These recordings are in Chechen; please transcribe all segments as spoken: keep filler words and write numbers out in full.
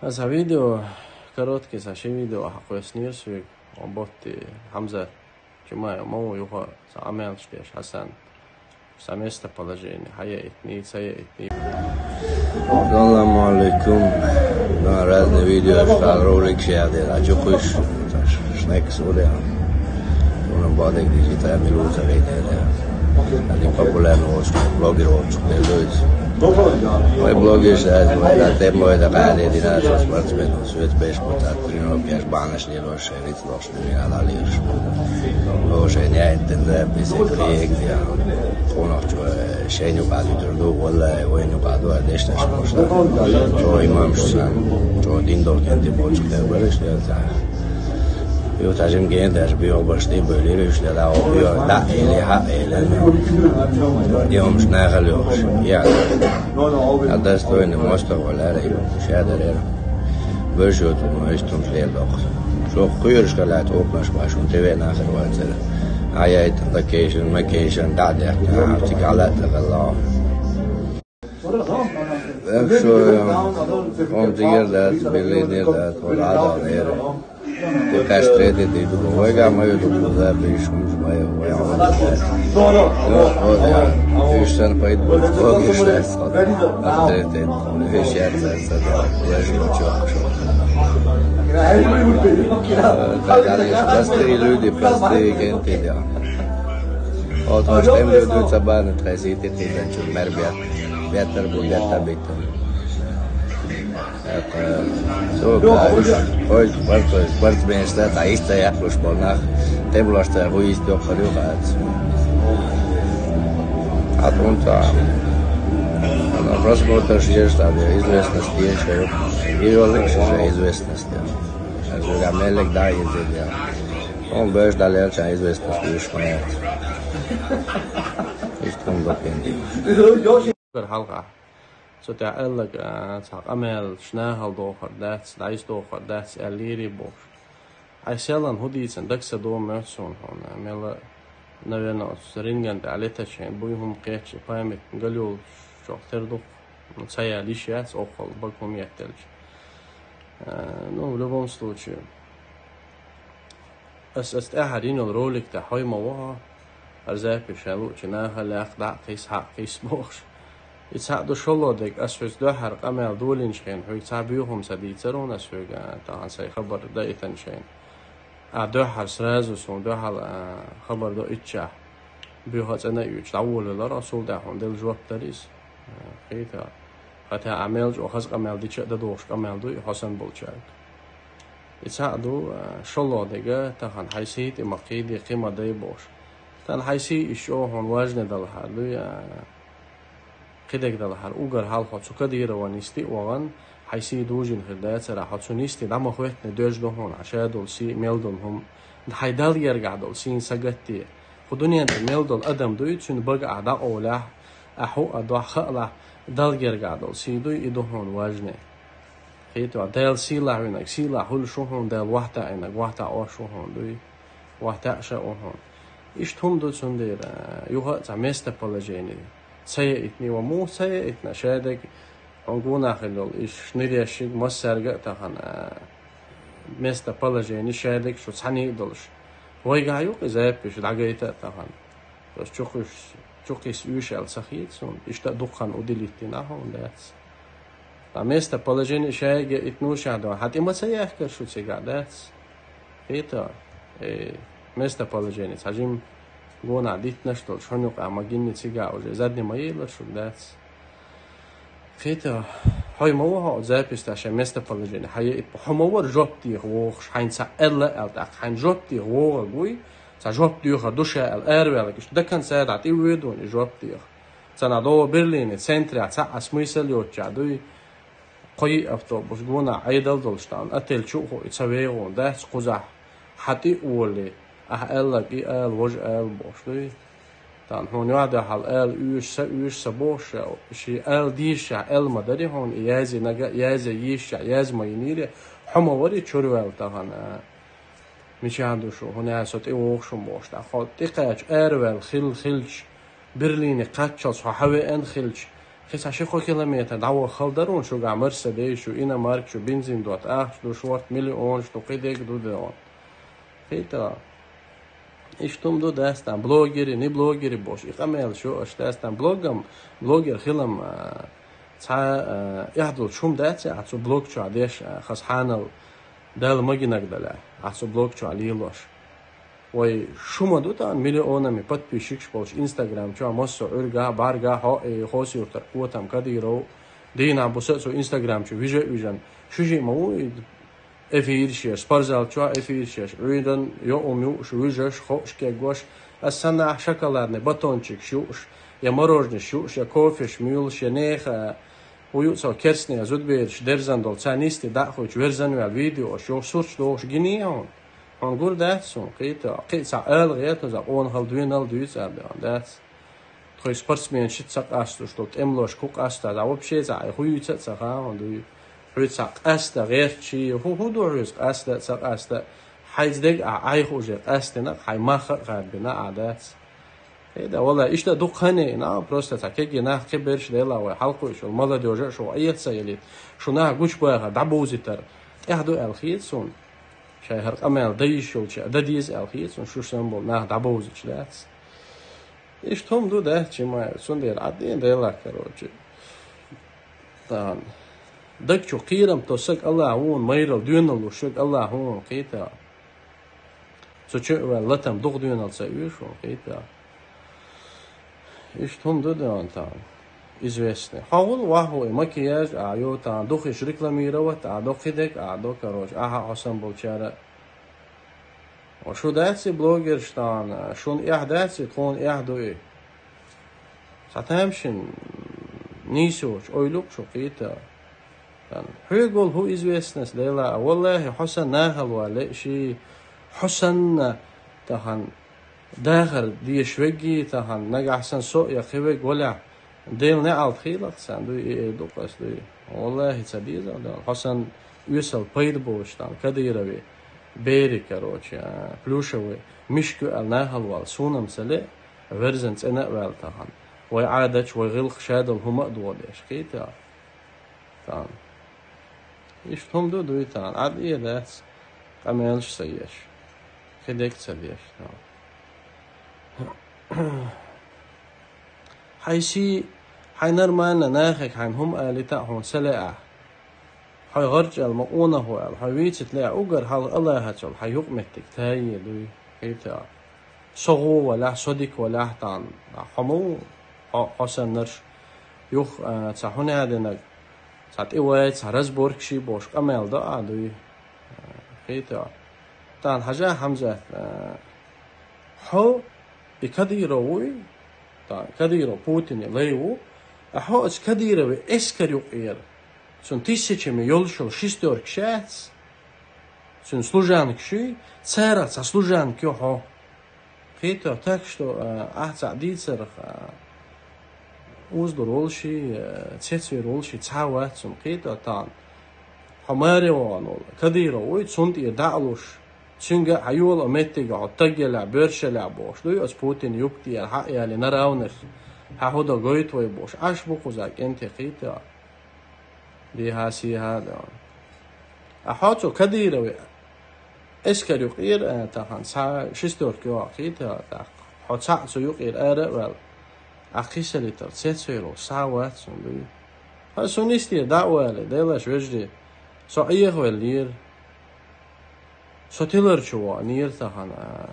Аса видео, короткий са ши видео хьакхоьссинера соьга, вон Ботти Хьамзат, Чимаев ма ву, юха а са Ӏамаьлаш деш Хьасан, са местоположение, хьаяйтний, ца яйтний. Салам алейкум. На разные видео, что ролик шеядер, а чё куш, шнекс уре. Уна бадек дижита минута рейдер. Али популярный волчук, блогер волчук, не луиз. Мой блогер сейчас, мой на тем, мой такая ледина, что спортсмен, свет пеш, вот от тренировки аж банаш не лошадь. Виц лош, мира лалиш. О, шен я интензив, бисек, хиек, я. Хонох чу, шен юкъа дудур ду, валла, вайн юкъа ду, а деш таш бошла. Чо имам шусан, чо дин дол кенти болчук, да, барыш, да, за. Ю тажим ген, даже био башти, бөлир, уш, да, да, о, био, да, или ха, или, да. Дем шнахал, я. А достойный мостов, валяра, ю, шадарера. Бэшот, ну, эстум шлелдох. Шо хуйрш халат окнаш башун, теве нахер вацер. Аяйт, локейшн, макейшн, да, да, да, тик алат лагалла. Экшо, он тигер да, билинер да, он ада нер. Текаш третий ди ду, вега мою ду, да, бишум, мою, мою, мою. О, о, я. Ты ж сан поет, вот, логично. Авторитет. Вещаться, это, да, вежливо, чё, чё. Э, так далее. Простые люди, простые кенты, да. Вот, может, им люди цабаны, трясите, ты, да, чё, мэр бят. Бятар бу, бята битар. Это, всё, да, уж, ой, спорт-, спортсмен, что, да, истая, уж, понах. Тем более, что я выйти, кто, а, От унта. Она просто вот даже есть, там, известность есть, и он лучше же известность, да. А же я мелек, да, и же, да. Он больше дальше известность, уж, понятно. И что он допинди. Кыр халкъа. Цу тӀехь аьлларг, а, цхьа къамел, шнахал дохар дац, дӀайса дохар дац, аьллийрий бохуш. Ай селан хӀу дийцина, дагса догӀу моьтту суна хьуна. Мела, наверное, оцу ринган тӀехь летачу хьайн буй хӀума кхетча, память галъюллучохь тера ду-кх. Ну, ца яла йиш яц, оккхул бага хӀума еттелча. А, ну, в любом случае. Ас, ас тӀаьхьара йина йолу ролик тӀехь хьой ма вахьо, хӀара запись ша луучу наха лаьхка дӀа а кхийса, хьа а кхийса бохуш. И цхьаъ ду шолгӀа дерг, ас хьоьца дуьххьара къамел долийначу хенахь, хьоьга цхьа боьха хӀума ца дийцар вон ас хьоьга, тахана сайн хабар даийтинчу хенахь. А дуьххьара сразу суна дуьхьал, а, хабар даийтичахь, боьха а цӀена а юьйцуш, дӀаволавелира, цул тӀаьхьа хьуна делла жоп дара иза. А, кхета. Хьан тӀехь а мел чӀогӀа хаза къамел дича а дан дохуш къамел ду и хьо санна болчаьрга. И цхьаъ ду, а, шолгӀа дерг, тахана хьайн сий тӀе ма кхийде, кхин ма дай бохуш. Тахана хьайн сий иштта чӀогӀа хьуна важне далахьара дуй, а, кхидерг далахьара уггар хьалха хьо цу Кадыровн йисте а вахана, хьайн сий дужийна хир дацара, хьо цунна йисте дӀа ма хоьттине доьжна ду хьуна, хьан ша долу сий, мел долу хӀума, хьайн Далла гергахь долу сийна сагатде. Кху дуьнен тӀе мел долу адам дуй, цуьнан бага ахь дӀакъовлахь, ахь хӀуъа дохь хаалахь, Далла гергахь долу сий дуй, и ду хьуна важне. Кхетий, Дала сийлахь винарг сийлахь хуьлуш ву хьуна, Дала вахтаьӀнарг вахтаьӀош ву хьуна дуй, вахтаьӀаш а ву хьуна. Иштта хӀума ду цундела, юха а цхьа местоположение ца яийтиний, ва муха ца яийтина, шадерг хьуна гонах хилла йолу, иштта нереш шига массаьрга а тахана, местоположение шадерг шу цхьаьний а долуш. Вайгахь юкъа и запись дӀагайта а тахана. Ас чукхуьйсу, чукхуьйсу уьш аьлла ца хета суна, иштта а дукха хан удилиттина а хьуна дац. Ткъа местоположение шайга итнушехь ду, хьан тӀе ма ца яхкара шу цигахь дац? Кхета, э, местоположение, цхьа жима гонах диттинарш долуш, хьуна юкъа ма гинни цигахь уже задни ма елар шу дац. Кхета, хьой ма ву хьо запись тӀехь шайн местоположение, хьан яийтина, хьо ма вара жоп деха вогӀуш, хьайна цхьаъ аьлла а аьлла тӀаккха, хьайна жоп деха вогӀург вуй, цхьа жоп доьхур ду ша аьлла, араваьлларг иштта дакан саьрахь тӀе воьду и жоп деха. Цхьана догӀу Берлине, центрехь цхьаъ а смысл йоцучехь дуй, кхо-йиъ автобус гонах Ӏедал долуш тахана, отель чу а хуъу, и ца вегӀуна дац кхузахь, хьан тӀе а волале, ахьа аьлларг и ала, важа ала бохуш дуй. Тахана хьуна юьхь-дуьхьал ала уьйш са, уьйш са бохуш, шен ала дийшачехь аьлла ма дарий хьуна, и язйинарг а, язъян йийшачехь язъян ма йинийрий, хьо ма варий чуьра ваьлла тахана. Мичахь ду шу, хӀунда аьлла со тӀе вогӀуш ву бохуш, тӀаккха хьо тӀекхача араваьлла хилла хилча, Берлине кхаччалц хьо хьан веана хилча, Кхин цхьа ши-кхо километр дӀаваххал дара хьуна, шугахь Мерседес ю, иномарка ю, бензин доттагӀа ахча ду, шортта миллионаш ду, кхидерг ду дела. Кхийтта. Иштта хӀума ду, дац, тхан блогеры, не блогеры бохуш, и къамел шу аша, дац, тхан блогам, блогер хилам, а, цхьа, а, эхь долчу хӀума дац, а, цу блог чохь деш, а, хаза хьанал Далла магийнарг далахь, а, цу блог чохь лелош. Вай шу ма ду тхан миллионами подписчикаш болуш Instagram чохь массо а Ӏуьргахь, бӀаьргахь, хьо-, и, Хосуьртара Котам, Кадыров, дийнахь буса а цу Instagram чу вижа а вижан, шу жиъ ма ву и эфираш еш, спортзал чохь эфираш еш, Ӏуьйранна йоӀам юуш, вижаш, хууш кегош, ас санна ахь шоколадный батончикаш юуш, я мороженеш юуш, я кофеш муьйлуш, я нехан, хӀу ю цо керстне зудбераш дерзан долу, царна нисти дӀа а хуьйцуш, верзан ваьлла видеош, йоху сурташ дохуш гиний хьуна? Хьуна гур дац суна, кхийтта, кхин а цхьа ала гӀерта, за къонахалла доьналла дуьйцу аьлла, дац. Тхуьй спортсменаш шиъ ца къастуш долу, тӀемалош ку къаста, за вообще цхьа хьайн хуьйца а ца хаьа хьуна дуй. Хьоьца цхьа къаста гӀерташ, хӀу, хӀу ду хьоьца къаста а, ца къаста а? Хьайца дерг а Ӏайха уже къастина, хьайн мах а харбина а дац. Хьеда, валла, иштта дукха хан а йина, просто цхьа кегий нах, кхиберш дела вай хьалакхуьйсуш йолу молодёжа а шу Ӏеха ца елийта, шу нах гучубахар дӀабовзийтар тӀехь ду аьлла хета суна. Шайн хӀара къамел дан йиш йолчу а дан деза аьлла хета суна, шу санна болу нах дӀабовзуьйтуш дац. Иштта хӀума ду, да, Чимаев, цундела Ӏадда дела, короче. Тахана. Даг чу кхерам тосаг Аллах вуна, майрал доьналла луш шуьга Аллах вуна, кхийтта. Цу чу а ваьлла латам дукха доьналла ца оьшу ван, кхийтта. Иштта хӀума ду дела тахана. Известный. Хьо гӀул вахьо и макияж а йо тахана, духиш рекламировать а до, кхидерг а до, короче, ахьа хьо санна болчара. Ва шу дац и блогерш тахана, шуна эхь дац и, тхуна эхь ду и. Цхьа тамашийна нийсочу ойла ю-кх шу, кхийтта. Тан хьоьга волу хӀу известность дела, а, валлахӀи, хьо санна нахала вале а ши, хьо санна тахана дахар деш вегги, тахана нагахь санна со а я кхин вег валахь, Делан неӀалт хийла-кх царна, дуй, и эр ду-кх ас, дуй. ВаллахӀи, ца деза а дела, хьо санна оьсал пайда боцуш тахана Кадырове, бери, короче, а, Плюшевой мишка ю аьлла нахала вала, суна-м ца ле, верзан цӀена а ваьлла тахана. Вай Ӏадаташ, вай гӀиллакх шадолу хӀума а догӀу деш, кхийтта. Тан. Иштта хӀума ду, дуй тан, Ӏад э дац, къамелаш ца еш, кхидерг ца деш, тан. Хьайн сий, хьайн нормально нахега хьайна хӀума алийта а хьуна ца лаьа. Хьой гӀарчӀ аьлла, ма къонахо аьлла, хьой вийцийта лаьа, уггар хьалха Аллахьаца йолу хьайн юкъаметтиг тае дуй, кхийтта. Со гӀо валахь, со дика валахь тан, хьо ма ву, хьо, хьо саннарш, юха, а, цхьа хӀун а динарг, цхьа тӀе вай, цхьа разборкаш а бохуш къамел до а дуй, а, кхийтта. Тан хьажа, Хьамзат, а, хьо и Кадыров вуй, тан Кадыров Путине лай ву, а хьо оцу Кадырове эскар юкъера, цунна тысячами йолуш йолу шестёрка шац, цуьнан служанка шуй, царах цхьа служанка ю хьо. Кхийтта, так что, а, ахь цхьаъ дийцарх, а, узлур волуш и, а, цецвер волуш и цхьа а вац цунна, кхийтта тан. Хьо маре вахана волу Кадыров вуй, цунна тӀера дӀа а луш, цуьнга а хьан йола а меттиге хьо таг елахь, боьрша елахь бохуш дуй, оцу Путин юкъ тӀера хьан а яле, на равных, хьан хӀу дан гойту вай бохуш, Ӏаш бу кхуза кӀентий, кхийтта. Дехьа-сехьа а дан. А хьо цу Кадырове эскар юкъера, а, тахана цхьа шестёрка йоху кхийтта, тӀаккха хьо цхьаъ цу юкъера ара а ваьлла, а кхиссалийтар цецвер волуш схьа а вац цунна дуй. Хьо суна йистера дӀа а вале, Делаш вежарий, со Ӏехавеллера, со тилар чу ваханера тахана, а.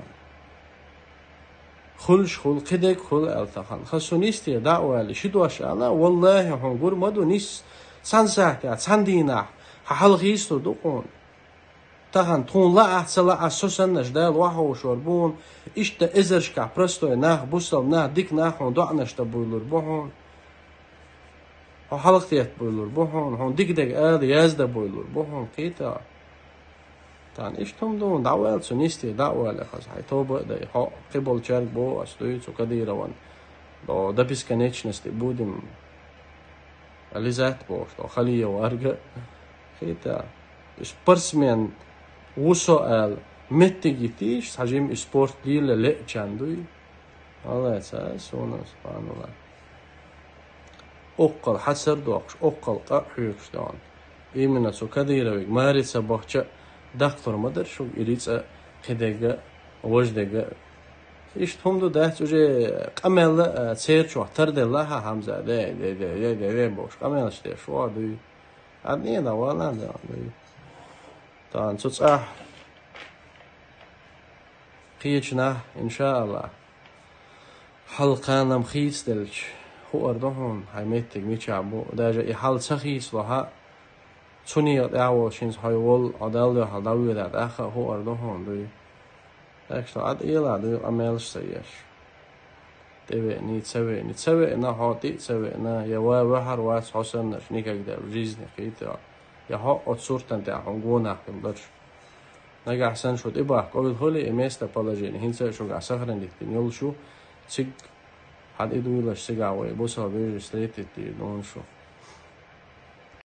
Хуьлуш хуьлу, кхидерг хуьлу аьлла тахана. Хаза суна йистера дӀа а вале, ши дош ала, валлахӀи, хьуна гур ма ду, нис цхьана сахьтехь, цхьана дийнахь, хьан хьалха йистур ду хьуна. Тахана тхуна лаахь, ца лаахь, со саннаш Дала вахьуьйшур бу хьуна, иштта эзаршкахь простой нах, бусалба нах, дика нах хьуна доӀанаш дан буьйлур бу хьуна. Хьо хьалха тетта буьйлур бу хьуна, хьуна дика дерг ала яздан буьйлур бу хьуна, кхийтта. Тан иштта хӀума ду, дӀавала цу нисте, дӀа а вале хаза, хьайн тоба а дай, хьо кхиболчаьрга боху ас дуй цу Кадырован. До, до бесконечности будем лизать бохуш, до Халиев арга. Кхийтта. Спортсмен ву со аьлла, меттиг йитийша, цхьа жимма и спорт лела леъчан дуй. Аллай ца суна, субханаллах. Оккхал хьасар дохуш, оккхал къа а хьоькхуш дона. Именно цу Кадыровга маре ца бахча даккхар ма дара шуга и рицкъа кхидерга, важдерга. Иштта хӀума ду дац, уже къамел а церчох тарделла хьа Хьамза, де, де, де, де, де, де бохуш, къамелаш деш вахар дуй. Ад не да вала да дуй. Тан цу цӀахь кхечанахь, иншааллахь, хьал кханам хийцаделча, хуур ду хьуна, хьайн меттиг мичахь бу. Даже и хьал ца хийцалахь а, цу некъа тӀехь волуш хӀинца хьо волу, хьо Далла дуьхьал дӀавоьдахь тӀаккха а хуур ду хьуна дуй. Так что Ӏад эла дуй къамелаш ца еш. ТӀевеъний, ца веъний, ца веъна, хьо тӀе а ца веъна, я ва ваьхьар вац хьо саннарш никогда в жизни кхийта, я хьо оцу суртан тӀехь хьуна гонах хила дарш. Нагахь санна шу тӀебахка ойла хуьлий, и местоположение хӀинца а шугахь сохранить дина йолуш ю, цига хьан и дуйлаш цигахь вай бусал вежарий встретить дийр дуна шу.